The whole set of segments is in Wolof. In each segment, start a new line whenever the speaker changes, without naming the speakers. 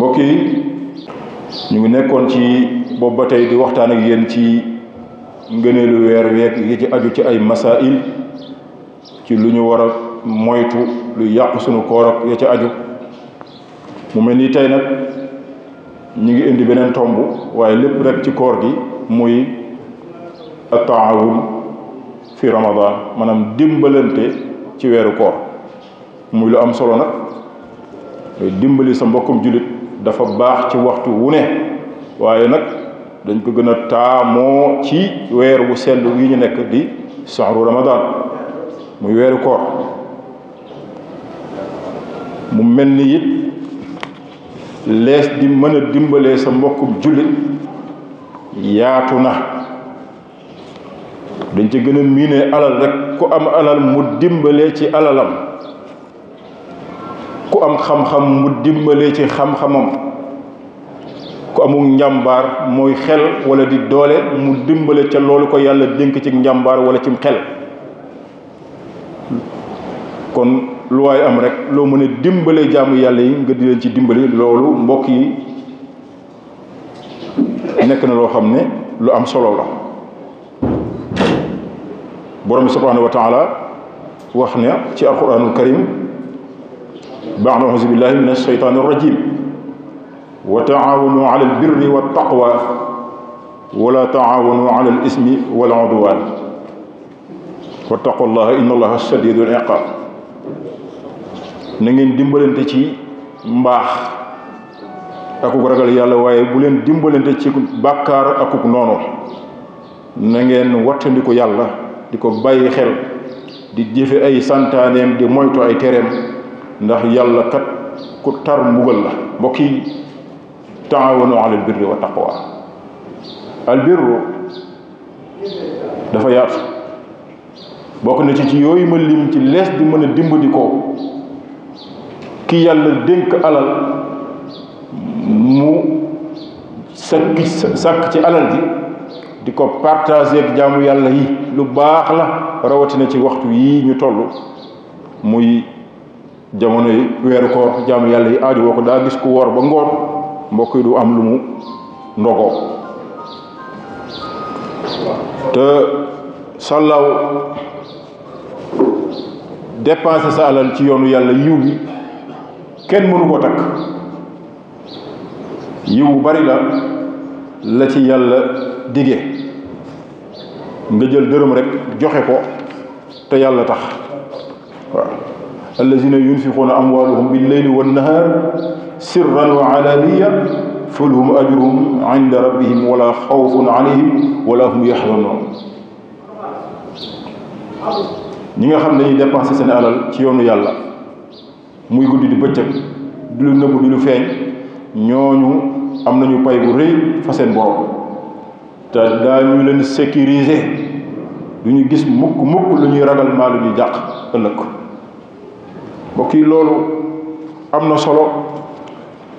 mbokk yi ñu ngi nekkoon ci boobu ba tey di waxtaan ak yéen ci ngëneelu weer week yi ci aju ci ay masail ci lu ñu war a moytu lu yàq sunu koor ak ya ca aju mu mel ni tey nag ñu ngi indi beneen tomb waaye lépp rek ci koor gi muy at-taawun fi ramadan maanaam dimbalante ci weeru koor muy lu am solo nag dimbali sa mbokkum jullit dafa baax ci waxtu wu ne waaye nag dañ ko gën a taamoo ci weer wu sell wi ñu nekk di sahru ramadan muy weeru koor mu mel ni it lees di mën a dimbalee sa mbokkum jullit yaatu na dañ ci gën a miine alal rek ku am alal mu dimbalee ci alalam ku am xam-xam mu dimbalee ci xam-xamam ku amul njàmbaar mooy xel wala di doole mu dimbale ca loolu ko yàlla dénk ci njàmbaar wala cim xel kon lu waay am rek loo mën a dimbale jaamu yàlla yi nga di leen ci dimbali loolu mbokk yi nekk na loo xam ne lu am solo la borom bi subhanahu wa taala wax ne ci alquranul karim ba'da a'uuzu billahi min ash-shaytaani ar-rajiim wa taawanu ala al-birri wat-taqwa wala taawanu ala al-ismi wal-'udwaan wattaqullaha inna allaha shadiidul iqaab na ngeen dimbalante ci mbaax akuk ragal yàlla waaye bu leen dimbalante ci bàkkaar akuk noonu na ngeen wattandiku yàlla di ko bàyyi xel di jëfe ay santaaneem di moytu ay tereem ndax yàlla kat ku tar mbugal la mbokk yi taawanu ala albirri wa taqwa albirru dafa yaatu bokk na ci yooyu ma lim ci lees di mën a dimbali ko ki yàlla dénk alal mu sàkk ci alal ji di ko partager ak jaamu yàlla yi lu baax la rawatina ci waxtu yi ñu toll muy jamono yi weeru koor jaamu yàlla yi aaju woo ko daa gis ku woor ba ngoon mbokk yi du am lu mu ndogoo te sàllaaw dépenser sa alal ci yoonu yàlla yiw bi kenn mënu koo takk yiw bu bari la ci yàlla dige nga jël dërëm rek joxe ko te yàlla tax waaw allazina yunfiquuna amwaalahum bil-layli wan-nahaar sirran wa alaaniya falahum ajruhum inda rabbihim wala xawfun alayhim wala hum yaxzanuun ñi nga xam ne dañuy dépenser seen alal ci yoonu yàlla muy guddi di bëccëg di lu nëbb di lu feeñ ñooñu am nañu pay bu rëy fa seen borom te daañu leen sécuriser du ñu gis mukk lu ñuy ragal maa lu ñuy jàq ëllëg mbokk yi loolu am na solo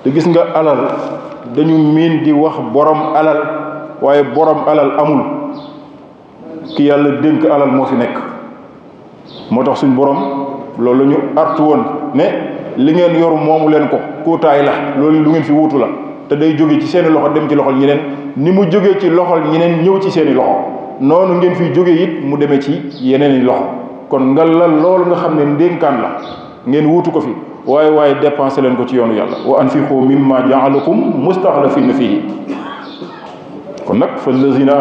te gis nga alal dañu miin di wax borom alal waaye borom alal amul ki yàlla dénk alal moo fi nekk moo tax suñ borom loolu la ñu artu woon ne li ngeen yor moomu leen ko kuutaay la loolu lu ngeen fi wuutu la te day jóge ci seeni loxo dem ci loxol ñeneen ni mu jógee ci loxol ñeneen ñëw ci seeni loxo noonu ngeen fiy jóge it mu demee ci yeneen i loxo kon nga la loolu nga xam ne ndénkaan la ngeen wuutu ko fi waaye dépensé leen ko ci yoonu yàlla wa anfiqu mimma ja'alakum mustaxlafiina fihi kon nag fallazina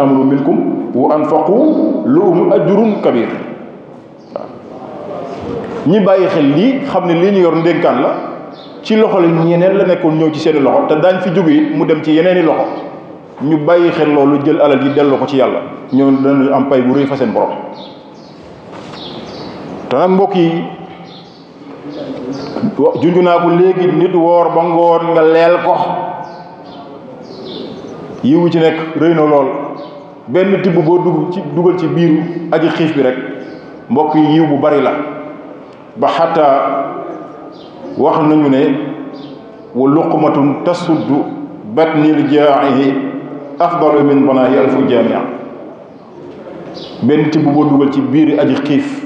amanu minkum wa anfaqu lahum ajrun kabir waaw ñi bàyyi xel lii xam ne lii ñu yor ndénkaan la ci loxo la ñeneen la nekkoon ñëw ci seeni loxo te daañ fi jóge it mu dem ci yeneeni loxo ñu bàyyi xel loolu jël alal yi delloo ko ci yàlla ñoo danañu am pay bu rëy fa seen borom te nag mbokk yi junju naa ko léegi nit woor ba ngoon nga leel ko yiwu ci nekk rëy na lool benn tibb boo dugal ci biiru aji xiif bi rek mbokk yi yiw bu bari la ba xataa wax nañu ne wa luqmatun tasuddu batnil jaa'i afdalu min banaahi alfu jaamia benn tibb boo dugal ci biir aji xiif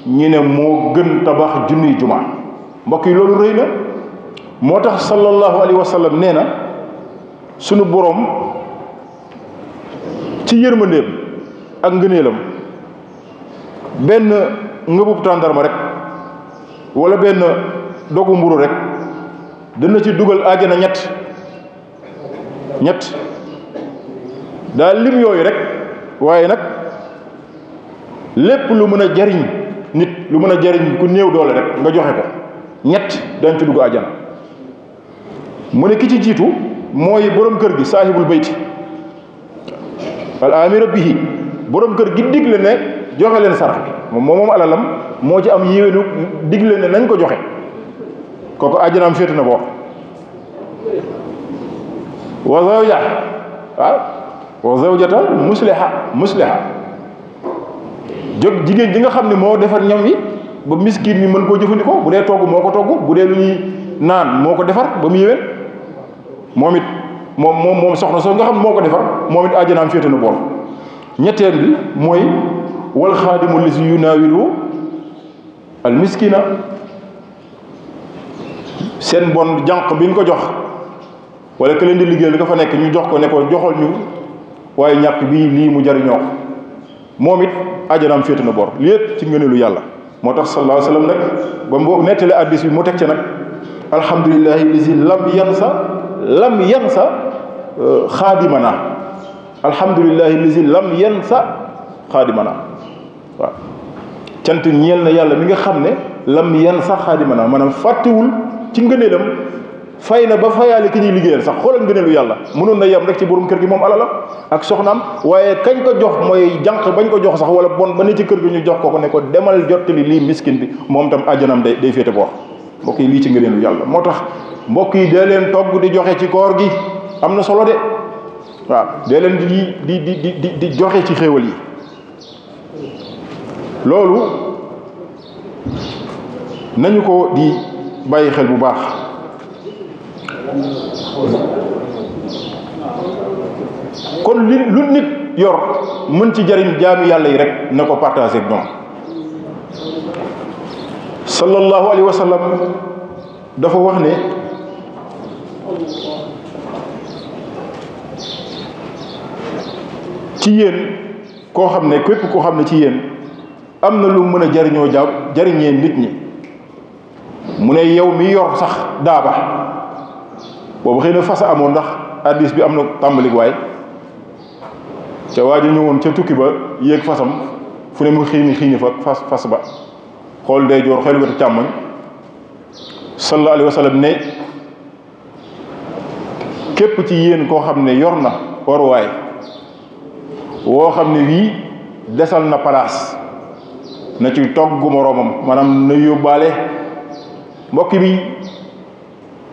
ñi ne moo gën tabax junniy juma mbokk yi loolu rëy na moo tax sallallahu alayhi wa sallam nee na sunu boroom ci yërmandeem ak ngëneelam benn ngëbub tàndarma rek wala benn dogu mburu rek dana ci dugal àjjana ñett daal lim yooyu rek waaye nag lépp lu mën a jariñ nit lu mën a jariñ ku néew doole rek nga joxe ko ñett dañ ci dugg àjjana mu ne ki ci jiitu mooy borom kër gi saahibul bayti al amira bihi borom kër gi digle ne joxe leen sarax bi moom alalam moo ci am yéwénu digle ne nañ ko joxe kooku àjjanaam féete na boobu wa zawja wa zawjata musliha jóg jigéen ji nga xam ne moo defar ñam wi ba miskin mi mën koo jëfandikoo bu dee togg moo ko togg bu dee lu ñuy naan moo ko defar ba mu yéwén moom it moom soxna soo nga xam ne moo ko defar moom it àjjanaam féete na boor ñetteel bi mooy wal xaadimu lisi yunaawilu al miskina seen bon jànq bi ñu ko jox wala ke leen di liggéey li nga fa nekk ñu jox ko ne ko joxal ñu waaye ñàkk bii lii mu jariñoo moom it àjjanaam féete na boor lépp ci ngëneelu yàlla moo tax sallallahu alayhi wa sallam nag ba mu nettali hadiis bi mu teg ci nag alhamdulillahi lisi lam yansa xaadimana alhamdulillahi lisi lam yansa xaadimana waaw cant ñeel na yàlla mi nga xam ne lam yansa xaadimana maanaam fàttewul ci ngëneelam fay na ba fayaale ki ñuy liggéeyal sax xoolal ngëneelu yàlla mënoon na yem rek ci borom kër gi moom alalam ak soxnaam waaye kañ ko jox mooy jànq bañ ko jox sax wala bon ba ne ci kër gi ñu jox ko ne ko demal jottali lii miskin bi moom tam àjjanam day féete boor mbokk yi lii ci ngëneelu yàlla moo tax mbokk yi dee leen togg di joxe ci koor gi am na solo de waaw dee leen di joxe ci xéewal yi loolu nañu ko di bàyyi xel bu baax kon lu nit yor mën ci jariñ jaami yàlla yi rek na ko partagé ak ñoom sallallahu alayhi wa sallam dafa wax ne ci yéen koo xam ne képp koo xam ne ci yéen am na lu mën a jariñoo jariñee nit ñi mu ne yow mi yor sax daaba boobu xëy na fas amoon ndax hadiis bi am na tàmbalik waay ca waa ji ñëwoon ca tukki ba yéeg fasam fu ne mu xiini fa fas ba xool day joor xel wetu càmmoñ sallallahu alayhi wa sallam ne képp ci yéen koo xam ne yor na waruwaay woo xam ne wii desal na palaas na ci togg moroomam maanaam na yóbbaale mbokk bi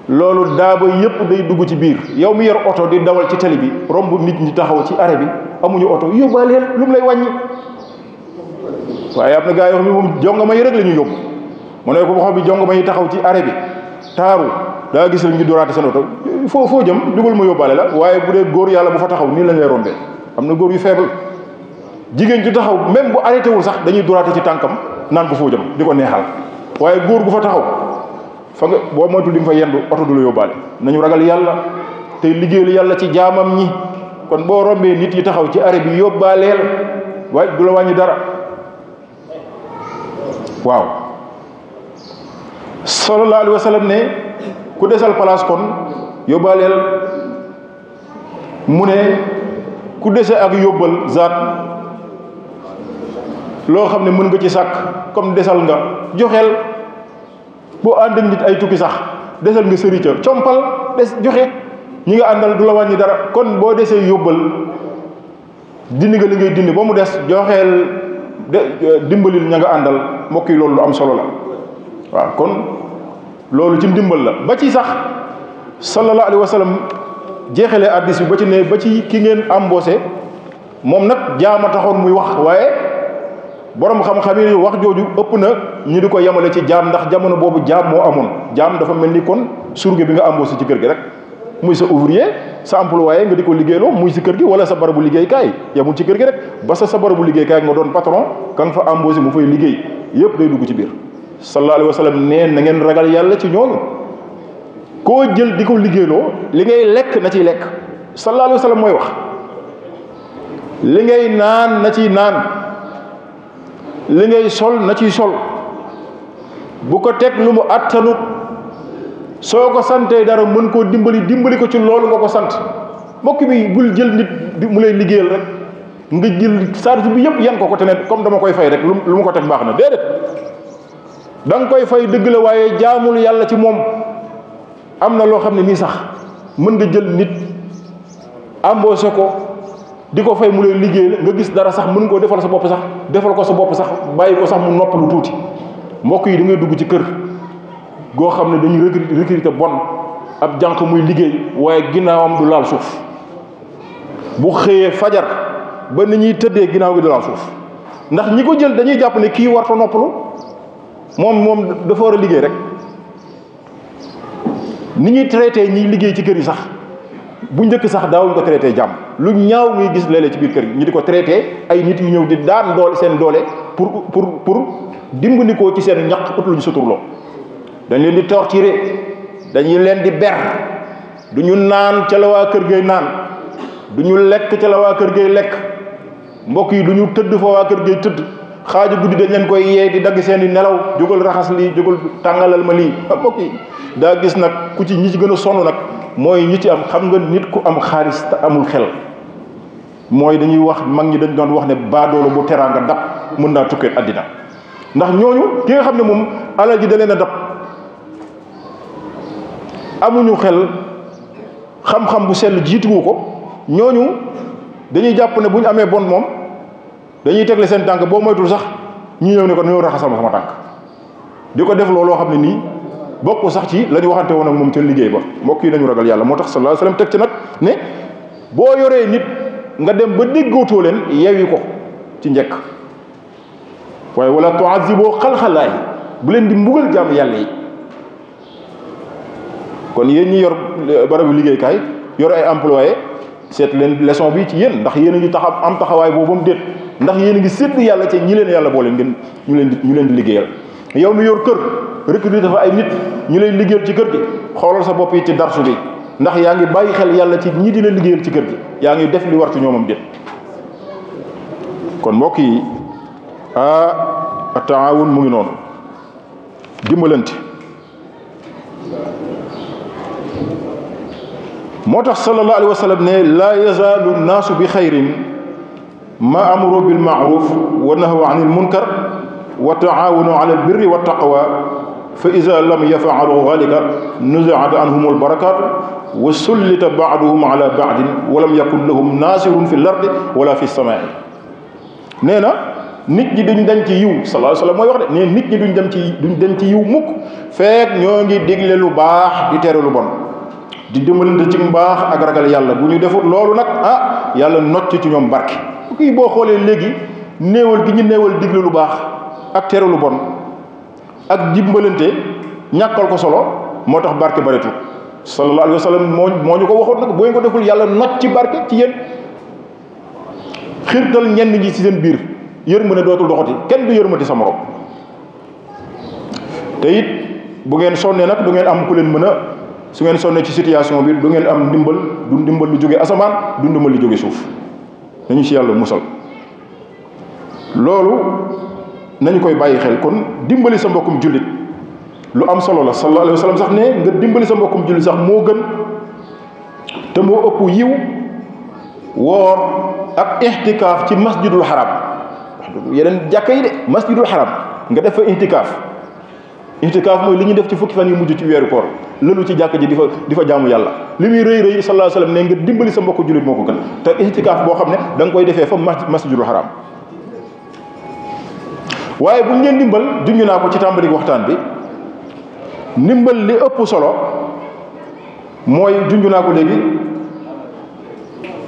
loolu daaba yépp day dugg ci biir yow mi yor oto di dawal ci tali bi romb nit ñi taxaw ci arrêt bi amuñu oto yóbbaaleel lu mu lay wàññi waaye am na gaa yoo xam ne moom jongama yi rek la ñu yóbbu mu ne ko boo xam bi jongama yi taxaw ci arrêt bi taaru daa gis la ñu doraate seen oto foo jëm dugal ma yóbbaale la waaye bu dee góor yàlla bu fa taxaw nii lañ lay rombee am na góor yu faible jigéen ju taxaw même bu arrêté wul sax dañuy doraate ci tànkam naan ko foo jëm di ko neexal waaye góor gu fa taxaw fa nga boo moytu li nga fa yendu oto du la yóbbaale nañu ragal yàlla tey liggéeyal yàlla ci jaamam ñi kon boo rombee nit yi taxaw ci arrêt bi yóbbaaleel waaye du la wàññi dara waaw sallallahu alayhi wa sallam ne ku desal place kon yóbbaaleel mu ne ku dese ak yóbbal zaat loo xam ne mën nga ci sàkk comme desal nga joxeel boo ànd ak nit ay tukki sax desal nga sëri ca compal des joxe ñi nga àndal du la wàññi dara kon boo desee yóbbal dindi nga li ngay dindi ba mu des joxeel dimbalil ña nga àndal mbokk yi loolu lu am solo la waaw kon loolu ci ndimbal la ba ci sax sallallahu alayhi wa sallam jeexalee hadiis bi ba ci ne ba ci ki ngeen embauché moom nag jaama taxoon muy wax waaye borom xam-xam yi wax jooju ëpp na ñu di ko yemale ci jaam ndax jamono boobu jaam moo amoon jaam dafa mel ni kon surge bi nga embauché ci kër gi rek muy sa ouvrier sa employé nga di ko liggéeyloo muy si kër gi wala sa barabu liggéeykaay yemul ci kër gi rek ba sa barabu liggéeykaay nga doon patron ka nga fa embauché mu fay liggéey yëpp day dugg ci biir sallallahu alayhi wa sallam nee na ngeen ragal yàlla ci ñooñu koo jël di ko liggéeyloo li ngay lekk na ciy lekk sallallahu alayhi wa sallam mooy wax li ngay naan na ciy naan li ngay sol na ciy sol bu ko teg lu mu attanut soo ko santee dara mën koo dimbali ko ci loolu nga ko sant mbokk bi bul jël nit mu lay liggéeyal rek nga jël charge bi yëpp yan ko te ne comme dama koy fay rek lu mu ko teg baax na déedéet da nga koy fay dëgg la waaye jaamul yàlla ci moom. am na loo xam ne nii sax mën nga jël nit embauché ko di ko fay mu lay liggéeyal nga gis dara sax mën koo defal sa bopp sax defal ko sa bopp sax bàyyi ko sax mu noppalu tuuti mbokk yi da ngay dugg ci kër goo xam ne dañuy recruter bon ab jànq muy liggéey waaye ginnaawam du laal suuf bu xëyee fajar ba ni ñuy tëddee ginnaaw gi du laal suuf ndax ñi ko jël dañuy jàpp ne kii warta noppalu moom dafa war a liggéey rek ni ñuy traité ñiy liggéey ci kër yi sax bu njëkk sax daawuñ ko traité jàmm lu ñaaw ngay gis léeg-léeg ci biir kër yi ñu di ko traité ay nit yu ñëw di daan doole seen doole pour dimbandikoo ci seen ñaq ut lu ñu suturloo dañ leen di torturer dañuy leen di ber du ñu naan ca la waa kër gay naan du ñu lekk ca la waa kër gay lekk mbokk yi du ñu tëdd fa waa kër gay tëdd xaaju guddi dañ leen koy yee di dagg seen i nelaw jógal raxas lii jógal tàngalal ma lii mbokk yi daa gis nag ku ci ñi ci gën a sonn nag mooy ñi ci am xam nga nit ku am xaalis te amul xel mooy dañuy wax mag ñi dañ doon wax ne baadoolo bu teraanga dab mën naa tukkee àddina ndax ñooñu ki nga xam ne moom alal ji da leen a dab amuñu xel xam-xam bu sell jiituwu ko ñooñu dañuy jàpp ne bu ñu amee bon moom dañuy tegle seen tànk boo moytul sax ñu ñëw ne ko ñëw raxasal ma sama tànk di ko def looloo xam ne nii bokk sax ci la ñu waxante woon ak moom ca liggéey ba mbokk yi nañu ragal yàlla moo tax sallallahu alayhi wasallam teg ci nag ne boo yoree nit nga dem ba déggootoo leen yeewi ko ci njëkk waaye wala tu'azzibu xalxalaay bu leen di mbugal jàmm yàlla yi kon yéen ñi yor barabu liggéeykaay yor ay employé seet leen leçon bi ci yéen ndax yéen a ngi am taxawaay boobu mu déet ndax yéen a ngi sédd yàlla ci ñi leen yàlla boo leen ngeen ñu leen di liggéeyal yow mi yor kër recruter dafa ay nit ñu lay liggéeyal ci kër gi xoolal sa bopp yi ci darsu bi ndax yaa ngi bàyyi xel yàlla ci ñi di la liggéeyal ci kër gi yaa ngi def li war ci ñoomam déet kon mbokk yi taawun mu ngi noonu dimbalante moo tax sallallahu alayhi wa sallam ne laa yazaalu nnaasu bi xayrin ma amuru bil maaruf wa nahaw anil munkar wa taawanu ala al birri wa taqwa fa ida lam yafaalu dalika nuziat anhum al barakat wa sullita baaduhum ala baadin wa lam yakun lahum naasirun fi l ardi wala fi samaai nee na nit ñi duñ dem ci yiw sallallahu alayhi wa sallam mooy wax de ne nit ñi duñ dem ci yiw mukk feek ñoo ngi digle lu baax di tere lu bon di dimbalante ci mbaax ak ragal yàlla bu ñu defut loolu nag yàlla nocc ci ñoom barke kii boo xoolee léegi néewal gi ñu néewal digle lu baax ak tere lu bon ak dimbalante ñàkkal ko solo moo tax barke baretul sallallahu alayhi wa sallam moo ñu ko waxoon nag boo ngeen ko deful yàlla nocc ci barke ci yéen xirtal ñenn ñi ci seen biir yërmande dootul doxati kenn du yërmati sa morom te it bu ngeen sonnee nag du ngeen am ku leen mën a su ngeen sonnee ci situation bi du ngeen am ndimbal du ndimbal lu jóge asamaan du ndimbal lu jóge suuf nañu ci yàlla musal loolu nañu koy bàyyi xel kon dimbali sa mbokkum jullit lu am solo la sallallahu alayhi wa sallam sax ne nga dimbali sa mbokkum jullit sax moo gën te moo ëpp yiw woor ak ixtikaaf ci masjidul haram yeneen jàkka yi de masjidul haram nga def fa ixtikaaf mooy li ñu def ci fukki fan yu mujj ci weeru koor lëlu ci jàkk ji di fa jaamu yàlla li muy rëy rëy sallallahu alayhi wa sallam ne nga dimbali sa mbokku jullit moo ko gën te ixtikaaf boo xam ne da nga koy defee fa masjidul haram waaye bu ñu leen ndimbal junj naa ko ci tàmbali waxtaan bi ndimbal li ëpp solo mooy junj naa ko léegi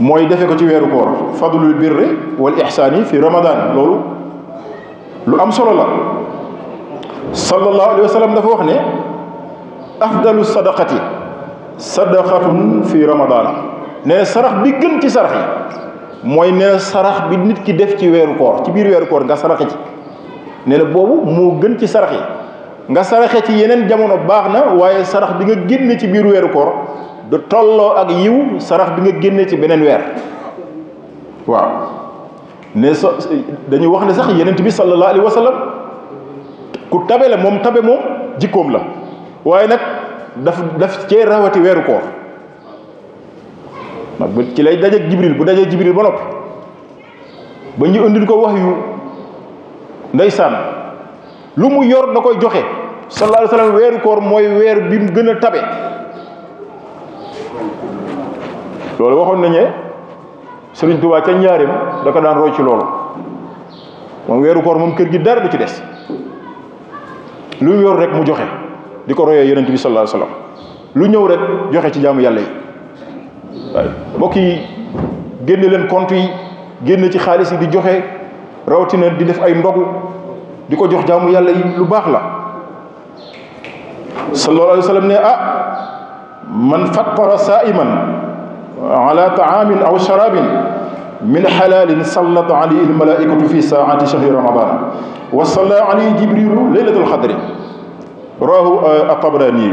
mooy defe ko ci weeru koor fadlul birri wal ihsaani fi ramadan loolu lu am solo la sallallahu alayhi wa sallam dafa wax ne afdalu sadaqati sadaqatun fi ramadana nee sarax bi gën ci sarax yi mooy nee sarax bi nit ki def ci weeru koor ci biir weeru koor nga saraxe ci nee na boobu moo gën ci sarax yi nga saraxe ci yeneen jamono baax na waaye sarax bi nga génne ci biir weeru koor du tolloo ak yiw sarax bi nga génne ci beneen weer waaw ne so dañuy wax ne sax yenent bi sallallahu alayhi wa sallam ku tabe la moom tabe moom jikkoom la waaye nag daf cee rawati weeru koor nag ci lay dajeeg jibril bu dajeeg jibril ba noppi ba ñu indil ko wax yu ndeysaan lu mu yor da koy joxe sallallahu alayhi wa sallam weeru koor mooy weer bi mu gën a tabe loolu waxoon nañu Sëriñ Tuubaa ca njaareem da ko daan roy ci loolu moom weeru koor moom kër gi dara du ci des lu mu yor rek mu joxe di ko royee yonent bi sallallahu alayhi wa sallam lu ñëw rek joxe ci jaamu yàlla yi waaye mbokk yi génne leen compte yi génne ci xaalis yi di joxe rawatina di def ay ndogu di ko jox jaamu yàlla yi lu baax la sallallahu alayhi wa sallam ne man fattara saa'iman ala taamin aw sharabin min halalin sallat alayhi almalaikatu fi saati shahri ramadan wa salla alayhi jibrilu laylatul qadri rawahu at-tabrani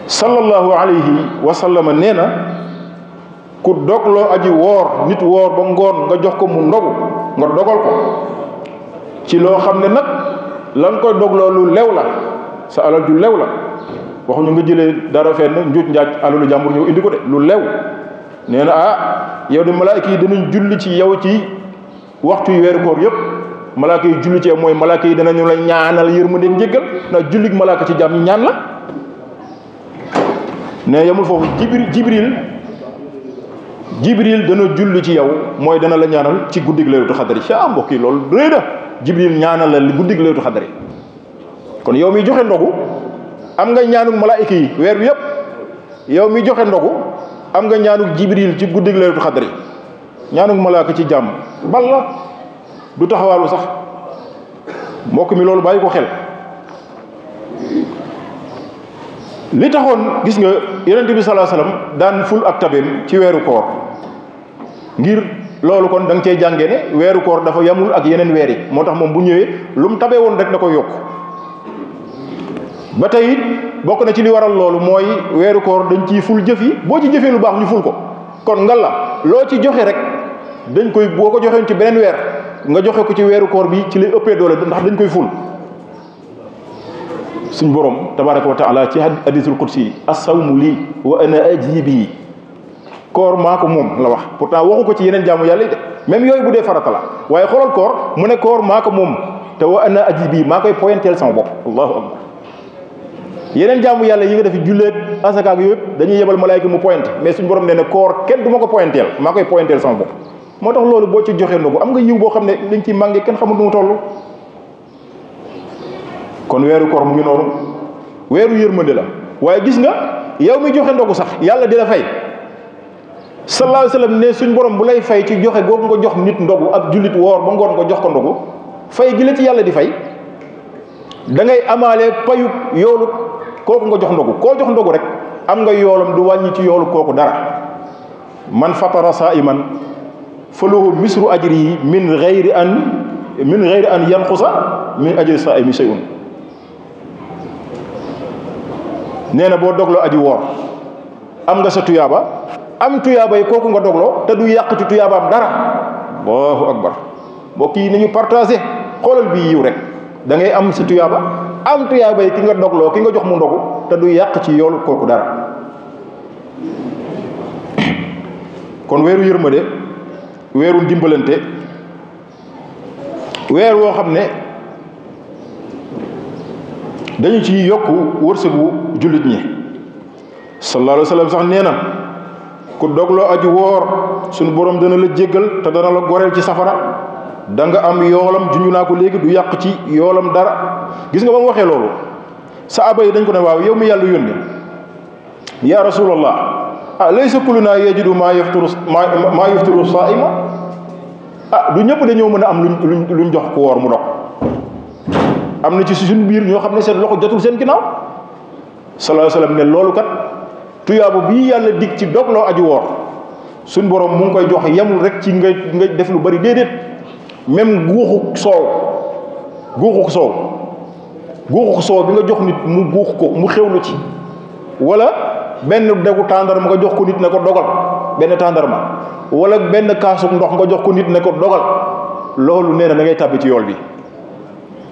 sallallahu alayhi wa sallam nee na ku dogloo aji woor nit woor ba ngoon nga jox ko mu ndogu nga dogal ko ci loo xam ne nag la nga koy dogloo lu lew la sa alal ju lew la waxuñu nga jëlee dara fenn njuuj njaaj alalu jàmbur ñëw indi ko de lu lew nee na yow de malaaka yi danañ julli ci yow ci waxtu yu weeru koor yëpp malaaka yi julli ci yow mooy malaaka yi danañu la ñaanal yërmande njéggal ndax jullig malaaka ci jàmm ñaan la ne yamul foofu jibril dana julli ci yow mooy dana la ñaanal ci guddig laylatul xadri mbokk yi loolu rëy na jibril ñaanal la guddig laylatul xadri kon yow mi joxe ndogu am nga ñaanuk malaayika yi weer wi yëpp yow mi joxe ndogu am nga ñaanuk jibril ci guddig laylatul xadri ñaanuk malaaka ci jàmm bal la du taxawaalu sax mbokk mi loolu bàyyi ko xel li taxoon gis nga yonent bi sallallahu alayhi wasallam daan ful ak tabeem ci weeru koor ngir loolu kon da nga cey jàngee ne weeru koor dafa yamul ak yeneen weer yi moo tax moom bu ñëwee lu mu tabee woon rek da koy yokk ba tey it bokk na ci li waral loolu mooy weeru koor dañ ciy ful jëf yi boo ci jëfee lu baax ñu ful ko kon nga la loo ci joxe rek dañ koy boo ko joxee ci beneen weer nga joxe ko ci weeru koor bi ci lay ëppee doole ndax dañ koy ful suñ borom tabaraka wa taala ci hadisul qudsi as-sawmu lii wa ana ajzi bii koor maa ko moom la wax pourtant waxu ko ci yeneen jaamu yàlla yi de même yooyu bu dee farata la waaye xoolal koor mu ne koor maa ko moom te wa ana ajzi bii maa koy pointeel sama bopp allahu akbar yeneen jaamu yàlla yi nga def julleet asaka ak yëpp dañuy yebal malaayka mu pointé mais suñu borom nee na koor kenn du ma ko pointeel maa koy pointeel sama bopp moo tax loolu boo ci joxee ndogu am nga yiw boo xam ne liñ ci mànge kenn xamul nu mu toll kon weeru koor mu ngi noonu weeru yërmande la waaye gis nga yow mi joxe ndogu sax yàlla di la fay sallallahu alayhi wasallam ne suñ borom bu lay fay ci joxe googu nga jox nit ndogu ab jullit woor ba ngoon nga jox ko ndogu fay gi la ci yàlla di fay da ngay amaale payu yoolu kooku nga jox ndogu koo jox ndogu rek am nga yoolam du wàññi ci yoolu kooku dara man fatara sa'iman falahu misru ajrihi min ghayri an yanqusa min ajri sa'imi shay'un nee na boo dogloo aji woor am nga sa tuyaaba am tuyaaba yi kooku nga dogloo te du yàq ci tuyaabaam dara allahu akbar mbokk yi nañu partagé xoolal bii yiw rek da ngay am sa tuyaaba am tuyaaba yi ki nga dogloo ki nga jox mu ndogu te du yàq ci yoolu kooku dara kon weeru yërmande weeru dimbalante weer woo xam ne dañu ci yokk wërsëgu jullit ñi sallallahu alayhi wa sallam sax nee na ku dogloo aju woor suñu borom dana la jéggal te dana la goreel ci safara da nga am yoolam junju naa ko léegi du yàq ci yoolam dara gis nga ba mu waxee loolu saaba yi dañ ko ne waaw yow mi yàlla yónni ya rasulallah laysa kulluna yajidu maa yuftiru saa'ima du ñëpp dañoo mën a am luñ jox ku woor mu dog am na ci suñu biir ñoo xam ne seen loxo jotul seen ginnaaw sallallahu alayhi wasallam ne loolu kat tuyaabu bii yàlla dig ci dogloo aju woor suñ borom mu ngi koy jox yemul rek ci nga def lu bari déedéet même guuxu soow guuxu soow bi nga jox nit mu guux ko mu xewlu ci, wala benn degu tàndarma nga jox ko nit ne ko dogal benn tàndarma, wala benn kaasuk ndox nga jox ko nit ne ko dogal, loolu nee na da ngay tàbbi ci yool bi.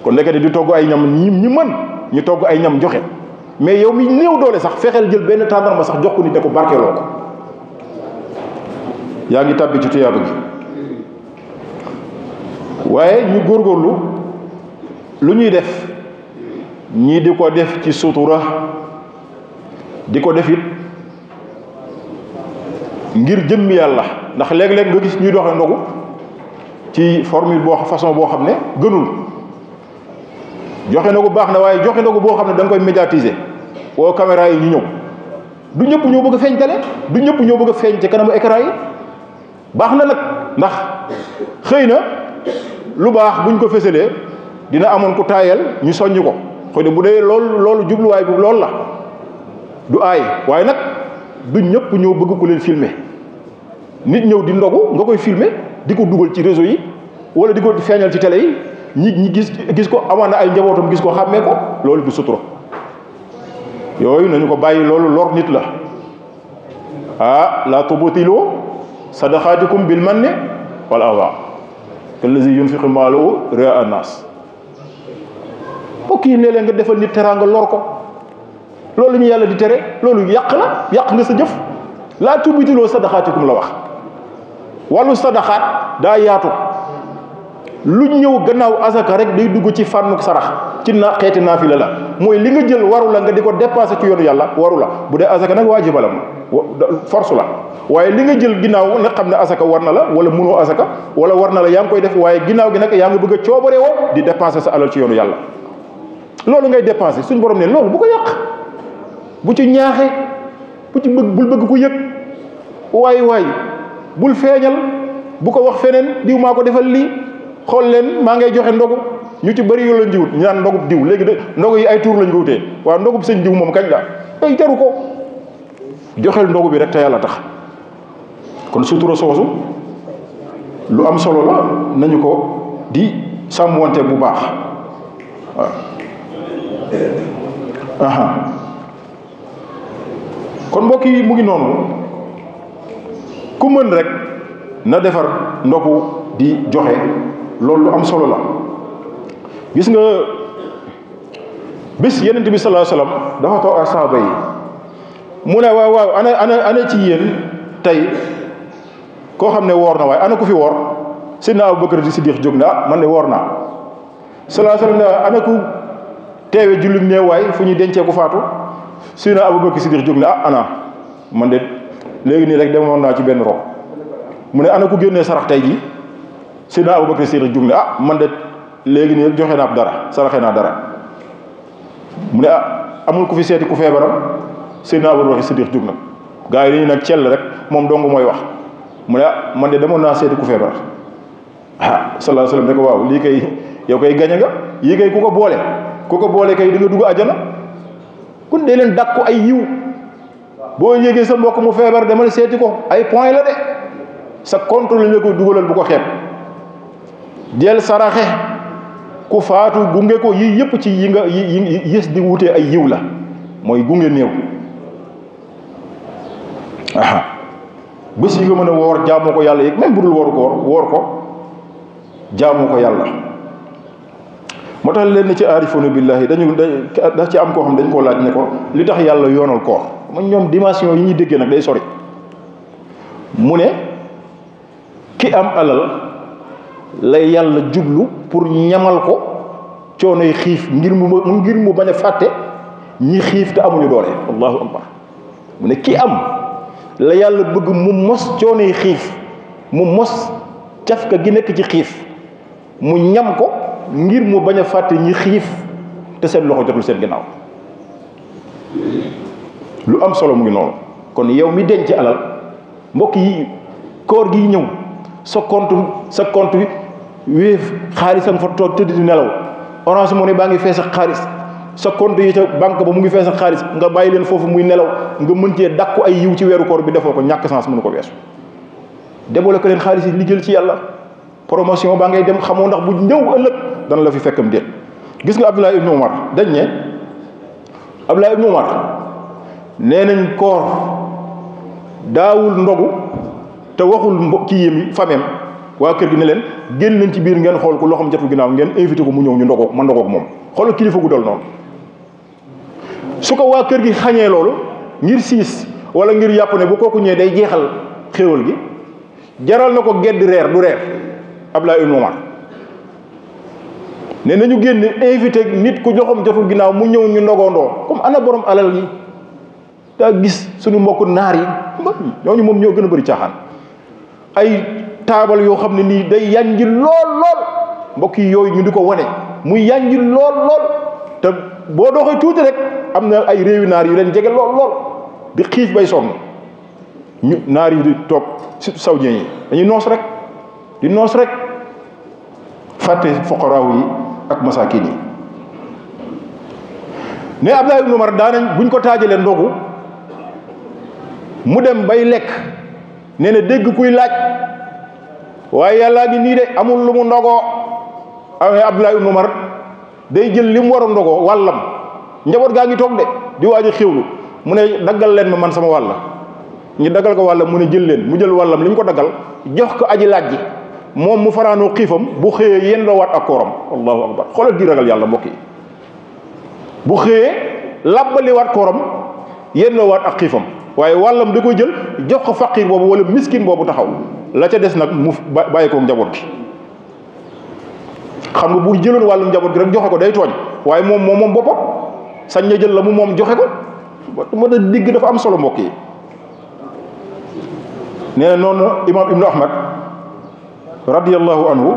kon nekkati di togg ay ñam ñi mën ñu togg ay ñam joxe, mais yow mi néew doole sax fexeel jël benn tàndarma sax jox ko nit ne ko barkeeloo ko, yaa ngi tàbbi ci tuyaaba gi. waaye ñu góorgóorlu lu ñuy def ñii di ko def ci sutura, di ko def it ngir jëmmi yàlla, ndax léeg-léeg nga gis ñuy doxe ndogu ci formule façon boo xam ne gënul. joxe ndogu baax na, waaye joxe ndogu boo xam ne da nga koy médiatiser woo caméra yi ñu ñëw, du ñëpp ñoo bëgg a feeñ télé, du ñëpp ñoo bëgg a feeñ ci kanamu écran yi. baax na nag, ndax xëy na lu baax buñ ko fësalee dina amoon ku taayal ñu soññ ko, xëy na bu dee loolu jubluwaay bi loolu la du aay. waaye nag du ñëpp ñoo bëgg ku leen filmer. nit ñëw di ndogu nga koy filmer di ko dugal ci réseau yi wala di ko feeñal ci télé yi, ñi gis ko, amaan na ay njabootam gis ko xàmmee ko, loolu du sutura. yooyu nañu ko bàyyi, loolu lor nit la. la tubtilu sadaqaatikum bil manni wal adha kallazi yunfiqu maalahu ri'a an-nas. mbokk yi ne leen nga defal nit teraanga lor ko, loolu ñu yàlla di tere, loolu yàq la, yàq nga sa jëf. laa tubtiloo sadaqaatikum la wax. wàllu sadaqaat daa yaatu, lu ñëw gannaaw asaka rek day dugg ci fànnuk sarax, ci xeeti naafila la. mooy li nga jël waru la nga di ko dépassé ci yoonu yàlla waru la. bu dee asaka nag waajiba la force la, waaye li nga jël ginnaaw nga xam ne asaka war na la, wala mënoo asaka, wala war na la yaa ngi koy def, waaye ginnaaw gi nag yaa ngi bëgg a coobare woo di dépassé sa alal ci yoonu yàlla. loolu ngay dépensé, suñ borom ne loolu bu ko yàq, bu ci ñaaxe, bu ci bul bëgg ku yëg, waay bul feeñal, bu ko wax feneen diw maa ko defal lii, xool leen maa ngay joxe ndogu. ñu ci bëri yoo la njiwut ñu naan ndogub diw, léegi de ndogu yi ay tuur lañ ko wutee. waaw ndogub sëñ diw moom kañ la ay jaru ko, joxel ndogu bi rek te yàlla tax. kon sutura soosu lu am solo la, nañu ko di sàmmwante bu baax. waaw kon mbokk yi mu ngi noonu, ku mën rek na defar ndogu di joxe, loolu lu am solo la. gis nga bis Yonent bi sallallahu alayhi wasallam dafa toog ak saaba yi mu ne waaw ana ci yéen tey koo xam ne woor na, waaye ana ku fi woor. Seydina Abubakar Siddiq jóg na man de woor naa. sallallahu alayhi wasallam ana ku teewe jullit néew waay fu ñuy dencee ku faatu. Seydina Abubakar Siddiq jóg na ana man de léegi nii rek demoon naa ci benn rob. mu ne ana ku génnee sarax tey jii. Seydina Abubakar Siddiq jóg na man de léegi nii joxe naa dara, saraxe naa dara. mu ne amul ku fi seeti ku feebaram. Seydina Abubakar Siddiq jóg na. gaa yi dañuy nag cell rek moom dong mooy wax. mu ne man de demoon naa seeti ku feebar. sallallahu alayhi wasallam ne ko waaw lii kay yow kay gañe nga, yii kay ku ko boole kay di nga dugg àjjana. kun dee leen dàkku ay yiw, boo yégee sa mbokk mu feebar demal seeti ko, ay point la de, sa compte lañ la ko dugalal, bu ko xeeb. del saraxe ku faatu gunge ko, yii yëpp ci yi nga yi yës di wutee ay yiw la, mooy gunge néew. bés yi nga mën a woor jaamoo ko yàlla yëg, même bu dul woor ko jaamoo ko yàlla. moo tax leen ci aarifoona billahi da ci am koo xam dañ koo laaj ne ko li tax yàlla yoonal koor. man ñoom dimension yi ñuy déggee nag day sori. mu ne ki am alal lay yàlla jublu pour ñamal ko coonoy xiif ngir mu bañ a fàtte ñi xiif te amuñu doole. allahu akbar. mu ne ki am la yàlla bëgg mu mos coonoy xiif, mu mos cafka gi nekk ci xiif, mu ñam ko ngir mu bañ a fàtte ñi xiif te seen loxo jotul seen ginnaaw. lu am solo mu ngi noonu. kon yow mi denc alal, mbokk yi, koor gi ñëw sa compte Wave xaalisam fa toog tëdd di nelaw, Orange Money baa ngi fees ak xaalis, sa compte yi ca banque ba mu ngi fees ak xaalis, nga bàyyi leen foofu muy nelaw, nga mën cee dàkku ay yiw ci weeru koor bi, defoo ko, ñàkk sens mënu ko weesu. débole ko leen xaalis yi liggéeyal ci yàlla. promotion baa ngay dem, xamoo ndax bu ñëw ëllëg dana la fi fekkam déet. gis nga Abdullah ibnu Umar dañ ne Abdullah ibnu Umar nee nañ koor daawul ndogu te waxul kii yémi famem waa kër gi ne leen génn nañ ci biir ngeen xool ko loo xam jotul ginnaaw ngeen invité ko mu ñëw ñu ndogoog ma ndogoog moom xoolal kilifa gu dal noonu. su ko waa kër gi xañee loolu ngir siis wala ngir yàpp ne bu kooku ñëwee day jeexal xéewal gi jaral na ko gedd reer du reer Abdullah ibn Umar ne nañu génn invité nit ku joxam jotul ginnaaw mu ñëw ñu ndogondoo comme ana borom alal yi daa gis suñu mbokku naar yi ñooñu moom ñoo gën a bëri caaxaan ay taabal yoo xam ne nii day yànji lool mbokk yi yooyu ñu di ko wane muy yànji lool te boo doxee tuuti rek am na ay réewi naar yu leen jege lool di xiif bay sonn ñu naar yi di toog surtout saoudien yi dañuy noos rek fàtte foqaraaw yi ak masaakin yi ne Abdullah ibn Umar daanañ buñ ko taajalee ndogu mu dem bay lekk nee na dégg kuy laaj waaye yàllaa ngi nii de amul lu mu ndogoo amee Abdullah ibn Umar day jël li mu war a ndogoo wàllam njaboot gaa ngi toog de di waaj a xéwlu mu ne daggal leen ma man sama wàll ñu daggal ko wàllam mu ne jël leen mu jël wàllam li ñu ko daggal jox ko aji laaj ji moom mu fanaanoo xiifam bu xëyee yéen doo waat ak kooram allahu akbar xoolal di ragal yàlla mbokk yi bu xëyee làbbali waat kooram yéen doo waat ak xiifam waaye wàllam da koy jël jox ko faqiir boobu wala miskin boobu taxaw la ca des nag mu bàyyi ko njaboot gi xam nga bu jëloon wàllum njaboot gi rek joxe ko day tooñ waaye moom boppam sañ na jël la mu moom joxe ko mën a digg dafa am solo mbokk yi nee na noonu imam ibnu ahmad radiyallahu anhu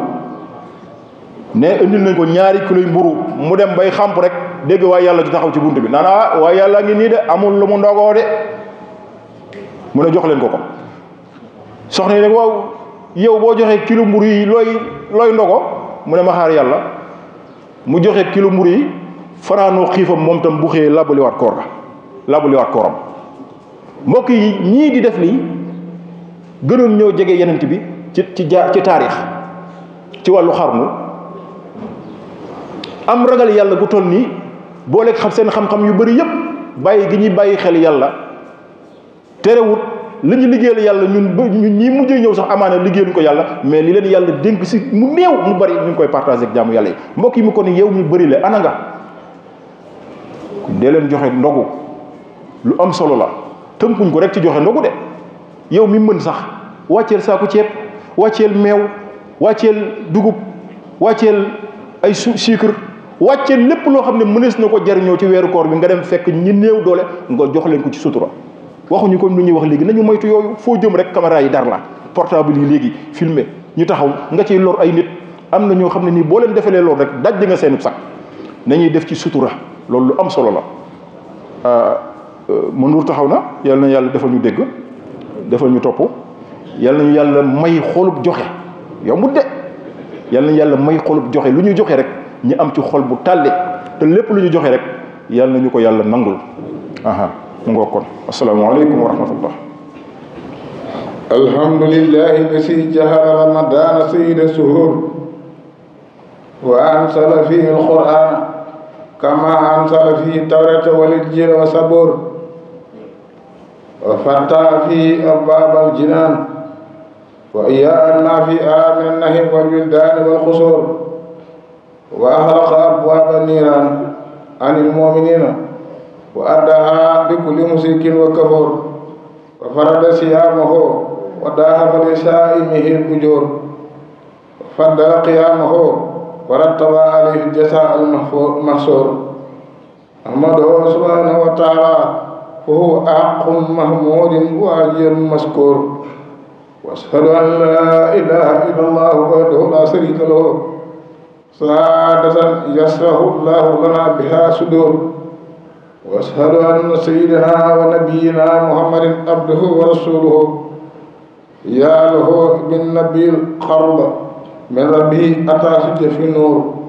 ne indil nañ ko ñaari kiloy mburu mu dem bay xàmp rek dégg waaye yàlla ci taxaw ci bunt bi naan waaye yàlla ngi nii de amul lu mu ndogoo de mu ne jox leen ko soxna yi nag waaw yow boo joxee kilo mburu yi looy ndogo mu ne ma xaar yàlla mu joxe kilo mburu yi fanaanoo xiifam moom tam bu xëyee làbbaliwaat kooram mbokk yi ñii di def lii gënoon ñoo jege yenent bi ci taarix ci wàllu xarnu am ragal yàlla gu toll nii booleeg seen xam-xam yu bari yépp bàyyi gi ñuy bàyyi xel yàlla terewut li ñu liggéeyal yàlla ñun ñii mujjee ñëw sax amaana liggéeyal ko yàlla mais li leen yàlla dénk si mu néew mu bari ñu ngi koy partagé ak jaamu yàlla yi mbokk yi mu kon yow mi bari la ana nga dee leen joxe ndogu lu am solo la tënkuñ ko rek ci joxe ndogu de yow mi mën sax wàcceel saaku ceeb wàcceel meew wàcceel dugub wàcceel ay sucre wàcceel lépp loo xam ne mënees na ko jariñoo ci weeru koor bi nga dem fekk ñi néew doole nga jox leen ko ci sutura waxuñu comme lu ñuy wax léegi nañu moytu yooyu foo jëm rek caméra yi dar la portable yi léegi filmé ñu taxaw nga ciy lor ay nit am na ñoo xam ne nii boo leen defalee loolu rek daj nga seenu sax nañuy def ci sutura loolu lu am solo la mënul taxaw na yàlla na yàlla defal ñu dégg defal ñu topp yàlla nañu yàlla may xolub joxe yombut de yàlla nañu yàlla may xolub joxe lu ñu joxe rek ñu am ci xol bu tàllee te lépp lu ñu joxe rek yàlla nañu ko yàlla nangul mu ngoo kon asalaamaaleykum wa rahmatullah
alhamdulillahi lasi jahara ramadana sayyida suhur wa ansala fihi alqur'ana kama ansala fihi tawrata wal injila wa sabur wa fattaha fihi abwab aljinan wa iyaan ma fi min an-nahi wal wildan wal qusur wa aghraqa abwab an-niran anil mu'minina wa addaha bi kulli musikin wa kafur wa farada siyamahu wa dahaba li saimihi al-ujur wa faddala qiyamahu wa rattaba alayhi al-jazaa al-mahsur ahmaduhu subhanahu wa ta'ala fa huwa ahaqqu mahmudin wa ajrun maskur wa ashhadu an la ilaha illa Allah wahdahu la sharika lahu sa'adatan yasrahu Allahu lana biha sudur wa ashhadu anna sayyidina wa nabiyyina Muhammadin abduhu wa rasuluhu ya lahu bin nabiyil qarb min rabbihi ata sujja fi nur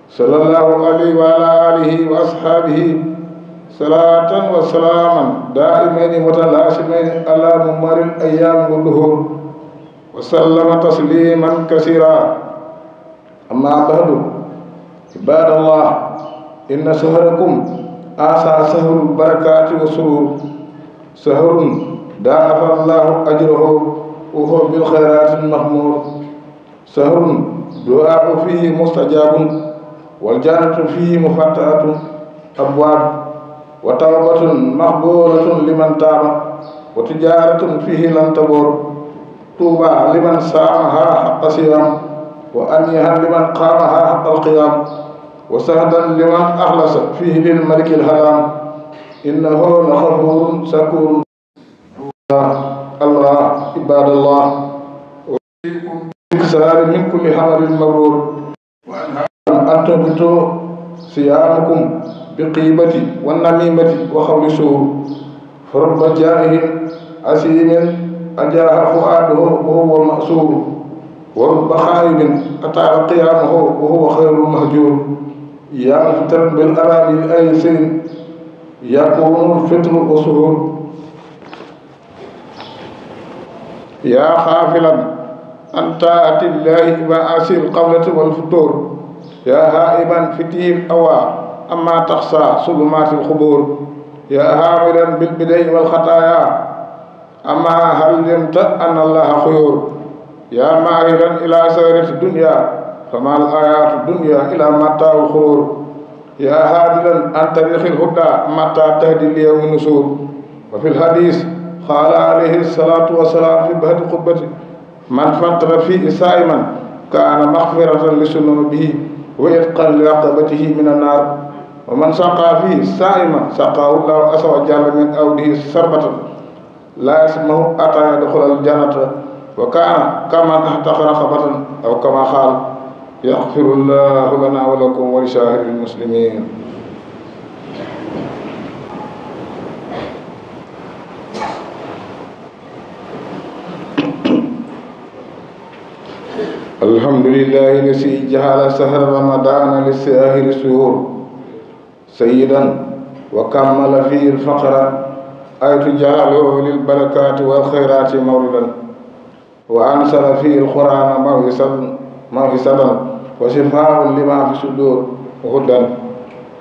sallallahu alayhi wa ala alihi wa ashabihi salatan wa salaman daimaini mutalasimaini ala mumaril ayyam wa duhur wa sallama tasliman kasira amma ba'du عباد الله إن شهركم آسى شهر البركات والسرور شهر ضاعف الله أجره وهو بالخيرات المغمور شهر دعاء فيه مستجاب والجنة فيه مفتحة أبواب وتوبة مقبولة لمن تاب وتجارة فيه لن تبور طوبى لمن سامها حق صيام وأنيها لمن قامها حق القيام وسهدا لمن أخلص فيه للملك الهرام إنه لغفور شكور الله عباد الله وإكثار من كل حمل مبرور أن تبتوا صيامكم بقيمة والنميمة وخول سوء فرب جائه أسيم أجاه فؤاده وهو مأسور ورب خائب أطاع قيامه وهو خير المهجور يا مفتر بالأرام الأيسر يكون الفطر والسهور يا خافلا أن طاعة الله وآسي القولة والفتور يا هائبا فتيل أوى أما تخشى ظلمات الخبور يا هاملا بالبدع والخطايا أما علمت أن الله خيور يا ماهرا إلى سيرة الدنيا فما الآيات الدنيا إلى متاع الخرور يا هادلا عن طريق الهدى متى تهدي اليوم النسور وفي الحديث قال عليه الصلاة والسلام في بهد قبته من فطر فيه صائما كان مغفرة لذنوبه وإتقا لرقبته من النار ومن سقى فيه صائما سقاه الله عز وجل من أوده سربة لا يسمه أتى يدخل الجنة وكان كما احتق رقبة أو كما قال يغفر الله لنا ولكم ولسائر المسلمين. الحمد لله الذي جعل شهر رمضان لسائر الشهور سيدا وكمل فيه الفقر أي تجعله للبركات والخيرات موردا وأنزل فيه القرآن موعظة وشفاء لما في الصدور وهدى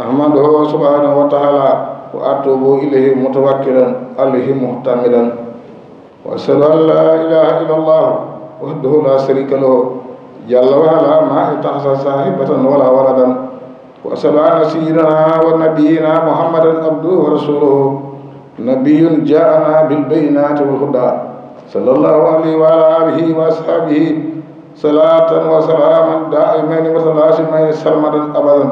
أحمده سبحانه وتعالى وأتوب إليه متوكلا عليه معتمدا وأشهد أن لا إله إلا الله وحده لا شريك له جل وعلا ما اتخذ صاحبة ولا ولدا وأشهد أن سيدنا ونبينا محمدا عبده ورسوله نبي جاءنا بالبينات والهدى صلى الله عليه وعلى آله وأصحابه صلاة وسلاما دائمين متلازمين سرمدا أبدا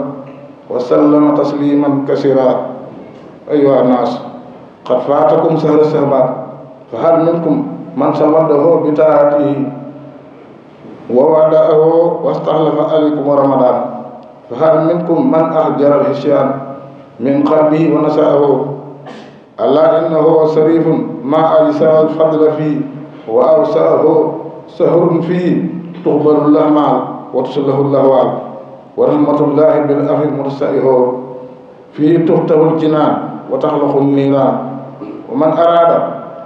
وسلم تسليما كثيرا. أيها الناس قد فاتكم شهر الشعبان فهل منكم من سمده بطاعته ووعده واستحلف عليكم رمضان فهل منكم من أحجر الهشيان من قلبه ونساه ألا إنه شريف ما أيسر الفضل فيه وأوسعه سهر فيه تقبل الأعمال وتسله الأهوال ورحمة الله بالأخ المرسئه فيه تفتح الجنان وتخلق النيران ومن أراد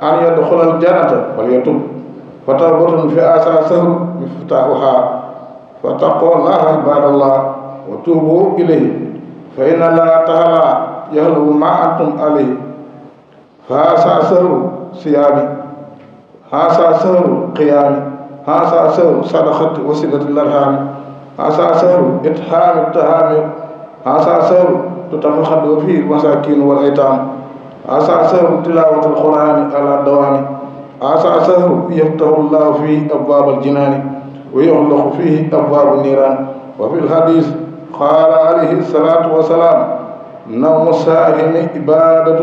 أن يدخل الجنة فليتب فتوبة في آسى سهر مفتاحها فاتقوا الله عباد الله وتوبوا إليه فإن الله تعالى يهلو ما أنتم عليه فهذا سهر صيامي هذا سهر قيامي هذا سهر صدقة وصلة الأرحام هذا سهر إطعام الطعام هذا سهر تتفقد فيه المساكين والأيتام هذا سهر تلاوة القرآن على الدوام هذا سهر يفتح الله فيه أبواب الجنان ويغلق فيه أبواب النيران وفي الحديث قال عليه الصلاة والسلام نوم الصائم عبادة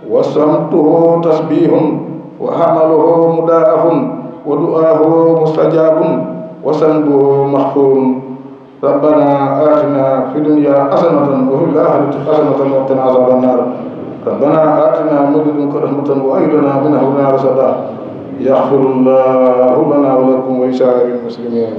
وصمته تسبيح وحمله مضاعف ودعاه مستجاب وسنبه مغفور ربنا آتنا في الدنيا حسنة وفي الآخرة حسنة وقنا عذاب النار ربنا آتنا من لدنك رحمة وهب لنا من أمرنا رشدا يغفر الله لنا ولكم ولسائر المسلمين.